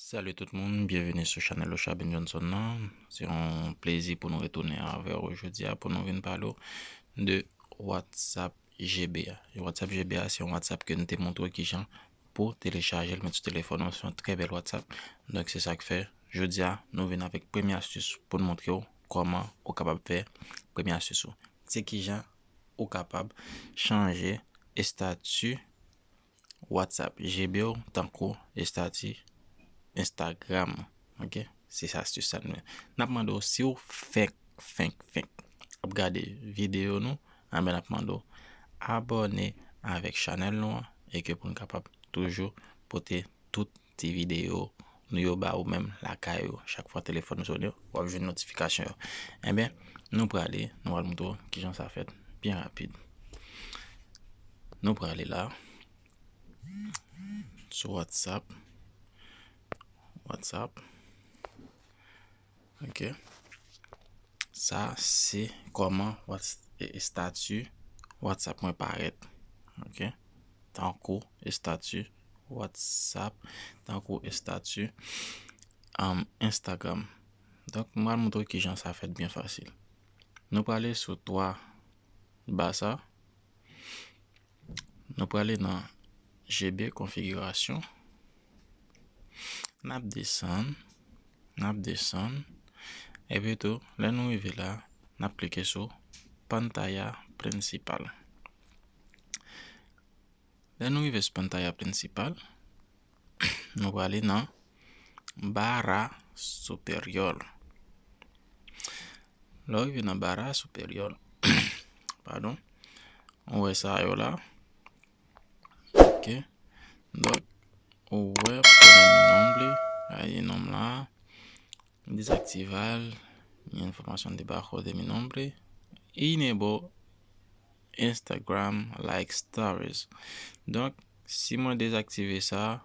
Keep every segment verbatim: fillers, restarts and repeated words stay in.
Salut tout moun, byenveni sou chanèl Ochabin Johnson nan. Se yon plezi pou nou retounen avè w jodi a pou nou vin pale w de WhatsApp G B a. WhatsApp G B a se yon WhatsApp ke nou te montre w kijan pou telechaje l, met sou telefòn ou. Se yon trè bèl WhatsApp. Donk se sa k fè jodi a nou vin avèk premye astis pou n montre w kòman ou kapab fè premye astis ou. Se kijan ou kapab chanje estati WhatsApp G B w tankou estati Instagram. Ok? Se sa, se sa nou. N ap mande w si w fenk, fenk, fenk ap gade videyo nou, anben n ap mande w abòne avèk chanèl nou an e ke pou n kapab toujou pote tout ti videyo nou yo ba ou menm lakay ou. Chak fwa telefòn ou sone, w ap jwenn notifikasyon yo. Enben, nou prale, nou al montre w kijan sa fèt byen rapid. Nou prale la, sou WhatsApp. WhatsApp. Ok. Sa se kòman Whats-, e, estati WhatsApp mwen parèt. Ok. Tankou estati WhatsApp, tankou estati, um, Instagram. Donk, mwen al montre w kijan sa fèt byen fasil. Nou prale sou twa ba sa. Nou prale nan G B konfigirasyon. N ap desann, n ap desann. Epi tou, lè nou rive la, n ap klike sou pantalla principal. Lè nou rive sou pantalla principal, nou prale nan barra superior. Lè w rive nan barra superior, padon, ou wè sa yo la. Ok. Donk, ou wè poner mi nombre, ay non m la, desactivar mi información debajo de mi nombre, enable Instagram like stories. Donk, si mwen dezaktive sa,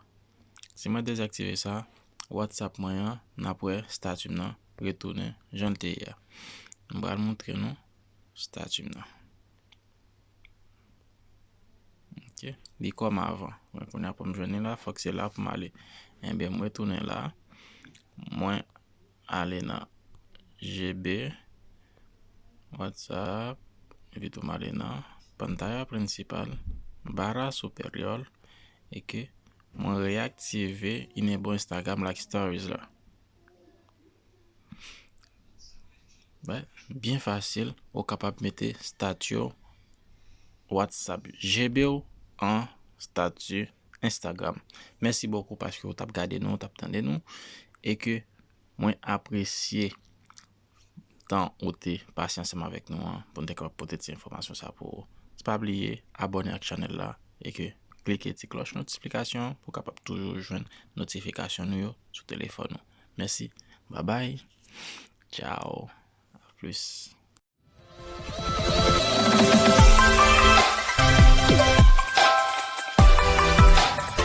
si mwen dezaktive sa, WhatsApp mwen an, n ap wè estati m nan retounen jan l te ye a. M pral montre nou estati m nan. Ok, li kòm avan. Mwen kounye a pou m jwenn li la, fòk se la pou m ale. Enben, m retounen la. Mwen ale nan G B, WhatsApp, epi tou m ale nan pantalla principal, barra superior, e ke mwen reaktive enable Instagram like stories la. Ben, byen fasil, ou kapab mete estati WhatsApp G B w an estati Instagram. Mèsi bokou paske w t ap gade nou, w t ap tande nou, e ke mwen apresye tan ou te pase ansanm avèk nou an pou n te kapab pote ti enfòmasyon sa pou ou. Pa bliye abòne ak chanèl la e ke klike ti klòch notifikasyon pou w kapab toujou jwenn notifikasyon nou yo sou telefòn ou. Mèsi. Babay. Tchao. A plis.